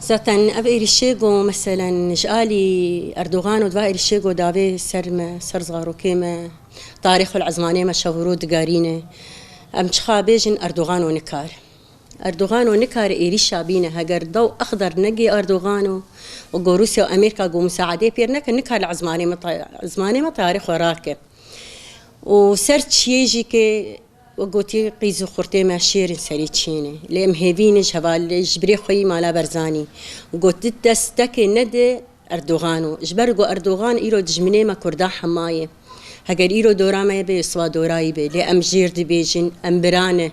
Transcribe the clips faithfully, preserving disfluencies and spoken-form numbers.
Zaten ev êrîşê ku, meselen, ji alî Erdogan û di va êrîşê ku davê ser me, ser zarokê me, tarîx û li ezmanê me şev û rû digarîne. Em çixa bêjin, Erdogan û nikar. Erdogan û nikare êrîşa bîne. Heger daw exder negê Erdogan û, û ku Rûsya û Amerîka ku musaedê pêr neke, nikar li ezmanê me ta-, ezmanê me tarîx xwe rake. Û ser çiyê jî ke wek gotî qîz û xurtê me şêr in serê çiyê ne. Lê em hêvî ne ji heval, ji birê xwe yî mala Barzanî. Got di destekê nede Erdogan û. Ji ber ku Erdogan îro dijminê me Kurda hema ye. Heger îro dora me bê, siwa dora yî bê. Lê em jêr dibêjin, em bira ne.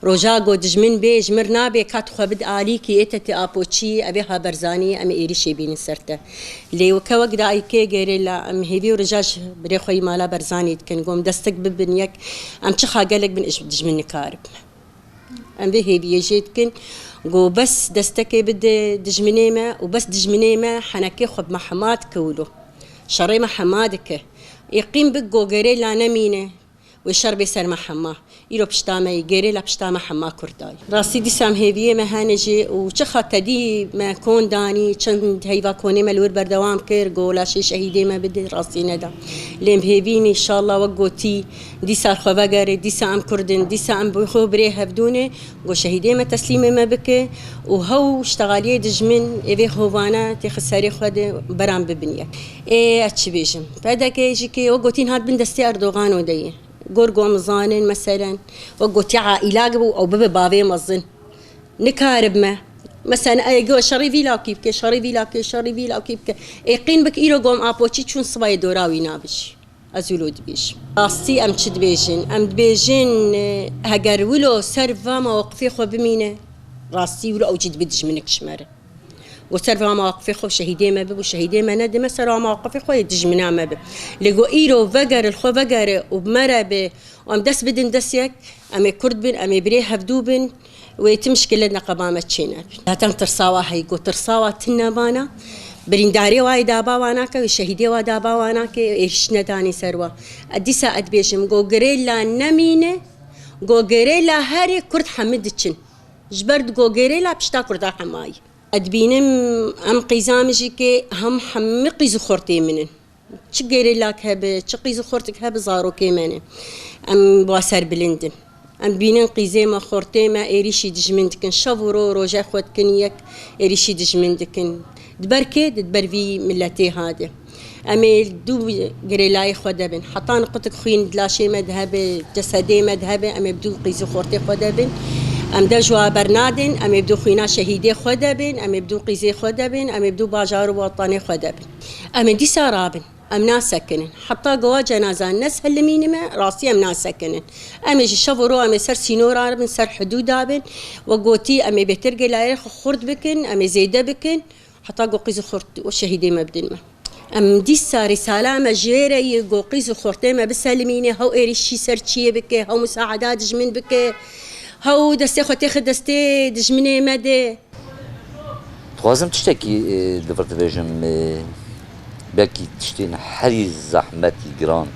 Roja ku dijmin bê, ji mir nabê, ka tu xwe bid alîkî, ê te tê apoçî, ev ê ha Barzanî, em ê êrîşê bînin ser te. Lê weke wek dayikê gerêla, em hêvî û rija ji birê xwe yî mala Barzanî dikin. Ku em destek bibin yek, em çixa gelek bin, ij-, dijmin nikaribin. Em vê hêviyê jê dikin. Ku bes destekê bide dijminê me û bes dijminê me henekê xwe bi me hema dike wilo. Şerê me hema dike. Ê qîm bik ku gerêla nemîne. Wê şer bê ser me hema. Îro pişta me yî, gerêla pişta me hema Kurda yî. Rastî dîsa em hêviyê me hene jî û çixa tedî me kon danî, çend heyva konê me li wir berdewam kir, ku laşê şehîdê me bide, rastî neda. Lê em hêvî ne, înşallah wek gotî, dîsa li xwe vegere, dîsa em Kurd in, dîsa em bi xwe birê hevdû ne, ku şehîdê me teslîmê me bike û hew ştegaliyê dijmin ê vê hovane têxe serê xwe de beram bibin yek. Ê ez çi bêjim? P D K jî ke wek gotî niha di bin destê Erdogan û de ye. Gor ku em zanin, meselen, wek gotiya aîlak bû, ew bibe bavê mezin. Nikaribime. Meselen, ê go şerî vî lawkî bike, şerî vî lawkê, şerî vî lawkî bike. Ê qîn bik îro ku em apoçî çûn sibayê dora wî nabijî. Ez wilo dibêjim. Rastî em çi dibêjin? Em dibêjin, e, heger wilo ser va mewqifê xwe bimîne, rastî wilo ew jî dibe dijminik ji me re. Got ser va mewqifê xwe şehîdê me bibû, şehîdê me nedime, ser va mewqifê xwe yê dijmina me bi. Lê got îro vegere, li xwe vegere û bi me re be û em dest bidin dest yek, em ê Kurd bin, em ê birê hevdû bin, wê tim şikile neqeba me çê nebin. Zaten tirsa wa heyî, got tirsa wa tune vana, birîndarê wa yê daba wa nake, wê şehîdê wa daba wa nake, êrîş nedanî ser wa. E, dîsa ez dibêjim, got gerêla nemîne, got gerêla herê Kurd hemî diçin. Ji ber got gerêla pişta Kurda hemayî. Ez dibînim em qîza min jî ke hem hemî qîz û xortê min in. Çi gerêlak hebe, çi qîz û xortik hebe zarokê me ne. Em wa serbilind in. Em dibînin qîzê me, xortê me êrîşî dijmin dikin. Şev û ro, roje xwe dikin yek, êrîşî dijmin dikin. Di ber kê? Di ber vî miletê ha de. Em ê dû girêlayê xwe de bin. Heta niqotik xwîn di laşê me de hebe, cesedê me de hebe, em ê bi dû qîz û xortê xwe de bin. Em dev ji wa bernadin, em ê bi dû xwîna şehîdê xwe de bin, em ê bi dû qîzê xwe de bin, em ê bi dû bajar û wetanê xwe de bin. Em ê dîsa rabin, em nasekinin. Heta ku wa cenaza ne selimînime, rastî em nasekinin. Em ê ji şev û ro em ê ser sînora bin, ser hidûda bin. Wek gotî, em ê bêtir girêlayê xwe xurt bikin, em ê zêde bikin. Heta ku qîz û xort û şehîdê me bidin me. Em dîsa rîsala me jê re ye ku qîz û xortê me biselimîne, hew êrîşî ser çiyê bike, hew musaeda dijmin bike, hew destê xwe têxe destê dijminê me de. Dixwazim tiştekî, e, li vir bibêjim, e, belkî tiştên herî zehmetî giran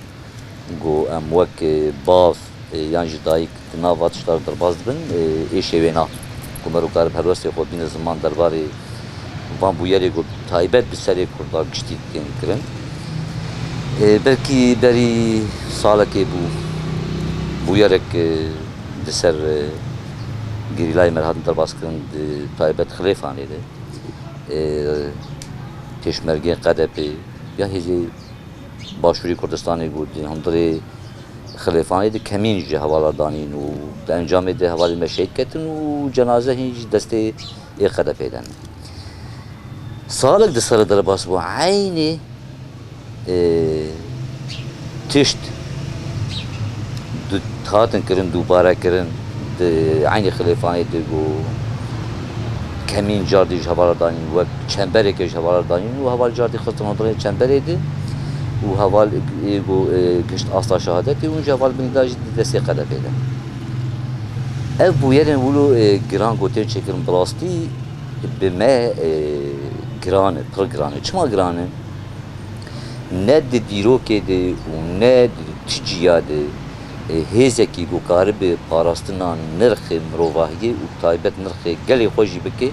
ku em wek, e, bav, e, yan jî dayik di nav va tişta re derbas dibin, e, êşê wêna ku mero karib helwestê xwe bîne ziman derbarê van bûyerê ku taybet bi serê Kurda giştî tên kirin. E, belkî berî salekê bû bûyerek, e, di ser, e, gerîlayê me re hatin derbaskirin di taybet Xilêfanê de. E, pêşmergeyên Q D P ya hêzê Başûrê Kurdistanê ku di hundirê Xilêfanê de kemîn ji hevala danîn û di encamê de hevalên me şehîd ketin û cenaze hîn ji destê ê Q D P de ne. Salek di ser derbas bû, eynî, e, tişt du-, hatin kirin, dubare kirin, di eynî Xilêfanê de ku kemîn cardî ji hevala danîn, wek çembereke ji hevala danîn û heval cardî xistin hundirê çemberê de û heval ê ku, e, gişt asta şehadetê û ji heval binî da jî di destê Q D P de. Ev bûyerên wilo, e, giran ku tên çêkirin bi rastî bi me, e, giran e, pir giran e. Çima giran e? Ne di dîrokê de û ne di tu ciya de, e, hêzekî ku karibe parastina nirxê mirovahiyê û taybet nirxê gelê xwe jî bike,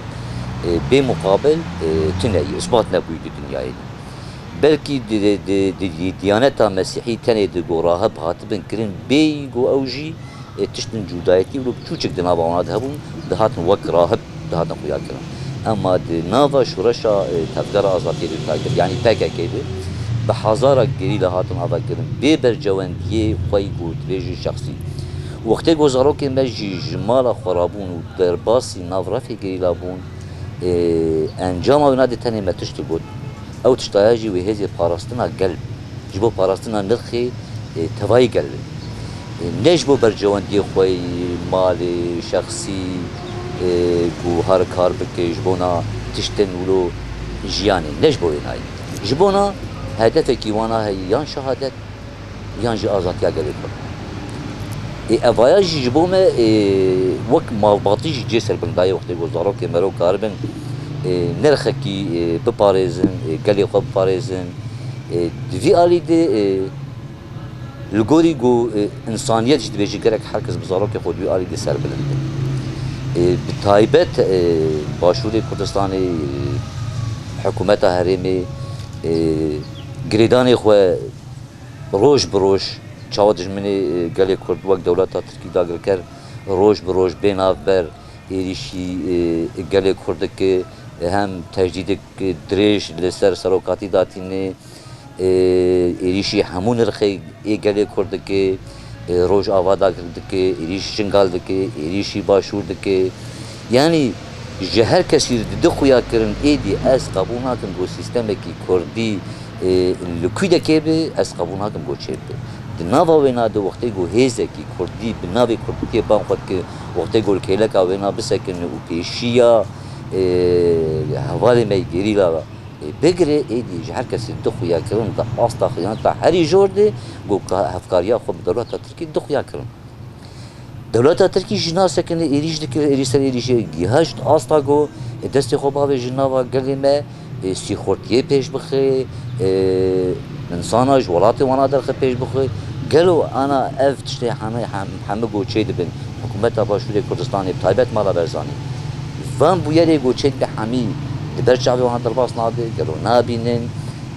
e, bê muqabil, e, tune ye, isbat nebûyî di dinyayê de. Belkî di, di, di, di diyaneta Mesîhî tenê di ku rahib hatibin kirin, bêyî ku ew jî, e, tiştin cudayetî wilo çûçik di nava wana de hebûn, dihatin wek rahib dihatin xuya kirin. Ema di nava şoreşa, e, Tevgera Azadiyê de, yanî P K K de, bi hezara gerîla hatin ava kirin, bê bercewendiyê xwe yî ku dibêjin şexsî. Wextê ku zarokên me jî ji mala xwe rabûn û derbasî nav refê gerîla bûn, e, encama wina de tenê me tişt got. Ew tiştaya jî wê hêzê parastina gel, ji bo parastina nirxê, e, tevayî gel be. E, ne ji bo bercewendiyê xwe yî, malê, şexsî, e, ku her kar bike, ji bona tiştên wilo jiyanê, ne ji bo wê nayê. Ji bona hedefekî wana heye, yan şehadet, yan jî azadiya gelê Kurd. Ê, evaya jî ji bo me, ê, wek malbatî jî cê serbilindayê wextê ku zarokê mero karibin, ê, nirxekî, ê, biparêzin, ê, gelê xwe biparêzin. Ê, di vî alî de, ê, li gorî ku, ê, însaniyet jî dibêje gerek her kes bi zarokê xwe di wî alî de serbilind be. Ê, bi taybet, ê, Başûrê Kurdistanê, ê, hikûmeta herêmê, ê, girêdanê xwe roj bi roj çawa dijminê, e, gelê Kurd wek dewleta Tirkî dagirker roj bi roj bê navber êrîşî, e, gelê Kurd dike, hem tecrîdik dirêj li ser serokatî datîne, e, êrîşî hemû nirxê ê gelê Kurd dike, e, Rojava dagir dike, êrîşî Şingal dike, êrîşî Başûr dike. Yanî ji her kesî re dide xuya kirin, êdî ez qebûl nakim ku sîstemekî Kurdî, e, li kûdekê be, ez qebûl nakim ku çêbibe. Di nava wêna de wextê ku hêzekî Kurdî bi navê Kurdîtiyê bang xwe dike, wextê ku li kêleka wêna bisekine û pêşiya, e, hevalê me yê gerîla, e, bigire, êdî ji her kesî dide xuya kirin, di asta xiyaneta herî jor de ku ka-, hevkariya xwe bi dewleta Tirkî dide xuya kirin. Dewleta Tirkî jî nasekine, êrîş dike, êrîş ser êrîşê gihaşt asta ku destê xwe bavêje nava gelê me, e, sîxurtiyê pêş bixe, e, insana ji welatê wana derxe pêş bixe. Gelo ana ev tiştê heme, hem, heme ku çêdibin, hikûmeta Başûrê Kurdistanê, bi taybet mala Barzanî, van bûyerê ku çêdibe hemî di ber çavê wan derbas nabe, gelo nabînin,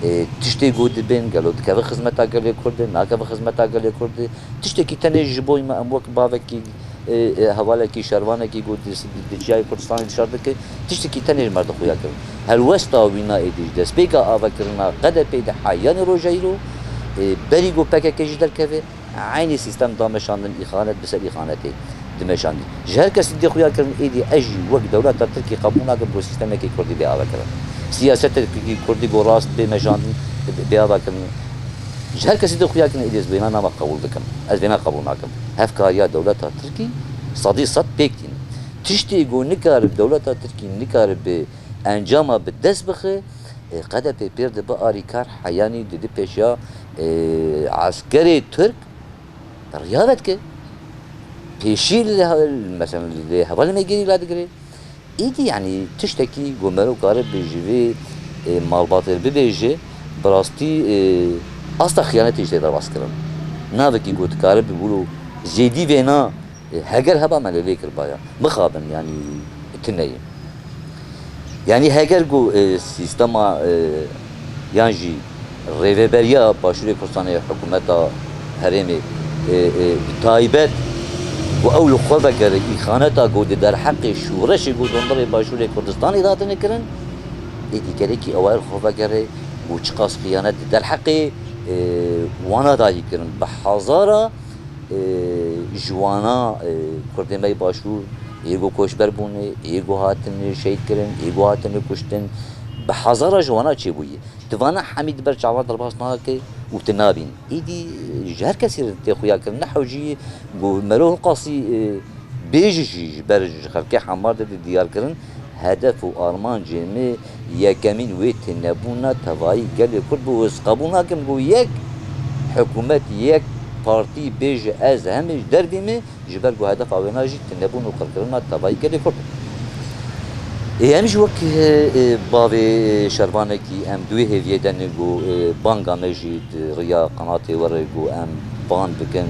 e, tiştê ku dibin, gelo dikeve xizmeta gelê Kurd de, nakeve xizmeta gelê Kurd de, Tiştekî tenê ji bo me, em wek bavekî, e, e, hevalekî, şervanekî ku di, di, di çiyayê Kurdistanê dişar dike, tiştekî tenê ji me re dixuya kirin. Helwesta wîna êdî ji destpêka avakirina Q D P de heyanî roja îro, e, berî ku P K K jî derkeve, eynî sîstem da meşandin, îxanet bi ser îxanetê dimeşandin. Ji her kesî dê xuya kirin, êdî ez jî wek dewleta Tirkî qebûl nakim ku sîstemekî Kurdî bê avakirin. Siyasetekî Kurdî ku rast bê meşandin, bê avakirin. Ji her kesî dê xuya kirin, êdî ez vêna nama qebûl dikim. Ez vêna qebûl nakim. Hevkariya dewleta Tirkî sedî sed pêk tîne. Tiştê ku nikaribe, dewleta Tirkî nikaribe encama bi dest bixe, e, Q D P pêr dibe arîkar, heyanî dide pêşiya, e, eskerê Tirk riya vedike. Pêşî li he-, mesela li hevalê me gerîla digire. Êdî, yanî, tiştekî ku mero karibe ji vê, e, malbatê re bibêje, bi rastî, e, asta xiyanetê jî tê derbas kirin. Navekî ku dikaribe wilo zêdî vêna, e, heger heba me lê lê kiribaya. Mixabin, yanî, tune ye. Yanî, heger ku, e, sîstema, e, yan jî Rêveberiya Başûrê Kurdistanê, hikûmeta herêmê, e, e, bi taybet ku ew li xwe vegere îxaneta ku di derheqê şoreşê ku dondirê Başûrê Kurdistanê de hatine kirin, êdî gerekî ew li xwe vegere ku çiqas xiyanet di derheqê, e, wana dayî kirin. Bi hezara, e, ji wana, e, Kurdê me yê Başûr, ê ku koçber bûne, ê ku hatine şehîd kirin, ê ku hatine kuştin, bi hezara ji wana çêbûye. Di vana hemî di ber çavan derbas nake û tu nabîn. Îdî ji her kesî re tê xuya kirin, ne hewcî ku mero hilqasî, e, bêje jî ji ber ji xelkê Hemar de diyar kirin, hedef û armancê me yekemîn wê tunebûna tevayî gelê Kurd bû. Ez qebûl nakim ku yek hikûmet, yek partî bêje ez hemî ji dervî me, ji ber ku hedefa wêna jî tunebûn û qirkirina tevayî gelê Kurd e. Ê, em jî wek, e, e, bavê, e, şervanekî em di wê hêviyê de ne ku, e, banga me jî di riya qenatê we re ku em bang bikin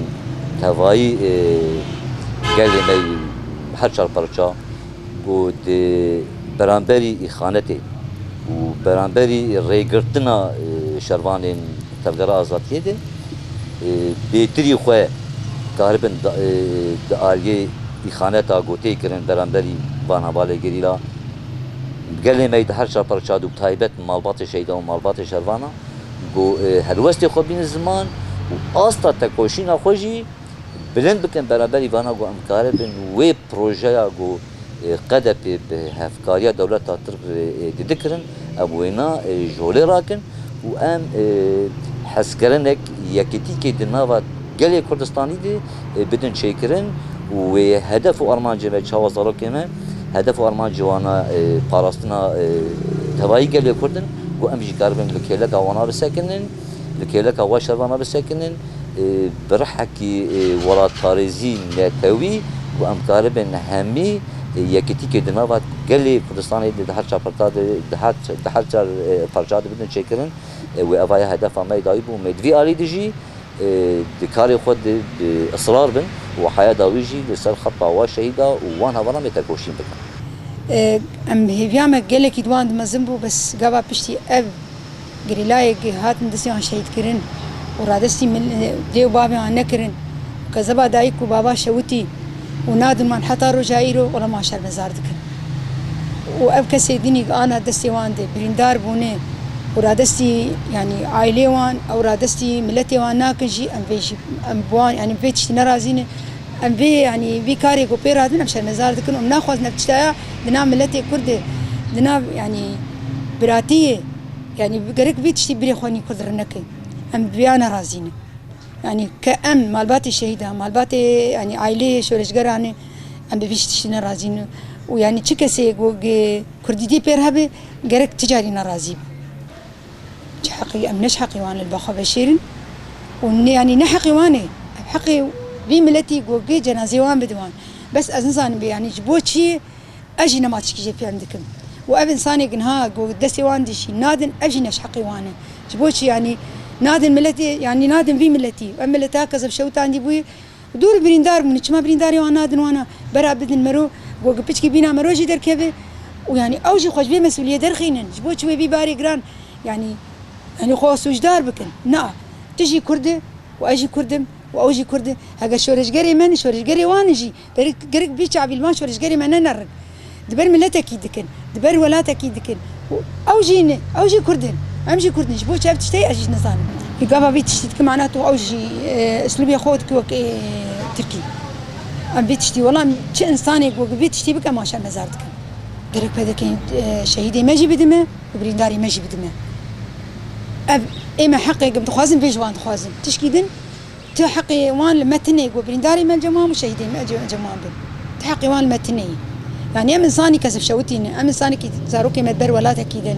tevayî, e, gelê me her çar parça ku di Beramberî îxanetê û beramberî rêgirtina, e, şervanên Tevgera Azadiyê de, e, bêtirî xwe karibin da-, e, di aliyê îxaneta ku tê kirin beramberî van hevalê gerîla. Gelê me yê di her çar parça de û taybet malbatê şehîda û malbatê şervana ku, e, helwestê xwe bînin ziman û asta tekoşîna xwe jî bilind bikin, beramberî vana ku em karibin wê projeya ku, e, K D P bi hevkariya dewleta Tirk re, e, dide kirin, em wêna, e, ji holê rakin û em, e, hezkirinek, yekîtîkê di nava gelê Kurdistanî de, e, bidin çêkirin û wê hedef û armancê me çawa zarokê me, hedef û armancê wana, e, parastina, e, tevayî gelê Kurd in, ku em jî karibin li kêleka wana bisekinin, li kêleka wa şervana bisekinin, e, bi rihekî, e, welatparêzî netewî ku em karibin hemî, e, yekîtîkê di nava gelê Kurdistanê de di her çar parça de, di her, di her çar, e, parça de bidin çêkirin. E, wê evaya hedefa me yê dawî bû. Me di vî alî de jî, e, di karê xwe de bi israr bin û heya dawî jî li ser xeta wa şehîda û wan hevalan me tekoşîn bikin. E, em hêviya me gelekî di wan de mezin bû, bes gava piştî ev gerîlayê hatin destê wan şehîd kirin û radestî mil-, dê û bavê wan nekirin û kezeba dayik û bava şewitî û nadin wan heta roja îro, wela wan şermezar dikin. Û ev kesê dinî ana destê wan de birîndar bûne û radestî, yanî aîlê wan ew radestî miletê wan nakin jî, em vê jî, em bi wan, yanî vê tiştî nerazî ne. Em vê, yanî vî karê ku pê radin em şermezar dikin û em naxwazin ev tiştaya di nav miletê Kurd de, di nav, yanî biratiyê, yanî gerek vî tiştî birê xwe nî Kurd rineke. Em bi vêya nerazî ne. Yanî ke em malbatê şehîda, malbatê, yanî aîleyê şoreşgeran e, em bi vî tiştî nerazî ne. Û yanî çi kesê ku ge Kurdîtî pêr hebe, gerek ti carî nerazî be. Çi heqî, em ne ji heqê wan li ba xwe veşêrin û ne, yanî ne heqê wan e. Ev heqê vî miletî ku ge cenazê wan bidin wan. Bes ez nizanim bê, yanî ji bo çi ez jî nema tişkî jê fêm dikim. Û ev insanê ginha ku destê wan dişî nadin, ev jî ne ji heqê wan e. Ji bo çi, yanî nadin miletê, yanî nadin vî miletî. Ev mileta kezeb şewitandî bûyî, Dûr birîndar bûne, çima birîndarê wan nadin wana? Bera bidin mero, ku piçkî bîna mero jî derkeve. Û yanî ew jî xwe ji vê mesûliyê derxînin. Ji bo çi wê vî barê giran, yanî, yanî xwe sûcdar bikin? Na, tu jî Kurd e, û ez jî Kurd im, û ew jî Kurd e. Heger şoreşgerê me ne, şoreşgerê wan e jî, gerek, gerek vî çavî li van şoreşgerê me nenerin. Di ber miletekî dikin, di ber welatekî dikin. Û ew jî ne, ew jî Kurd in. Em jî Kurd in. Ji bo çi ev tiştê ez jî nizanim. Ê gava vî tiştî dikim, ana tu ew jî, e, uslûbê xwe dike wek, e, Tirkî. Em vî tiştî, wela çi insanê ku vî tiştî bike, em şermezar dikin. Gerek P D K'ê, e, şehîdê me jî bidime û birîndarê me jî bidime. Ev ê me heqê, em dixwazin, vê ji wan dixwazin. Tişkî din, Tu heqê wan li me tune, ku birîndarê me cem wan û şehîdê me cem, cem wan bin. Tu heqê wan li me tune yî. Yanî em insanî kesif şewitî ne, em insanekî zarokê me ber welatekî de ne.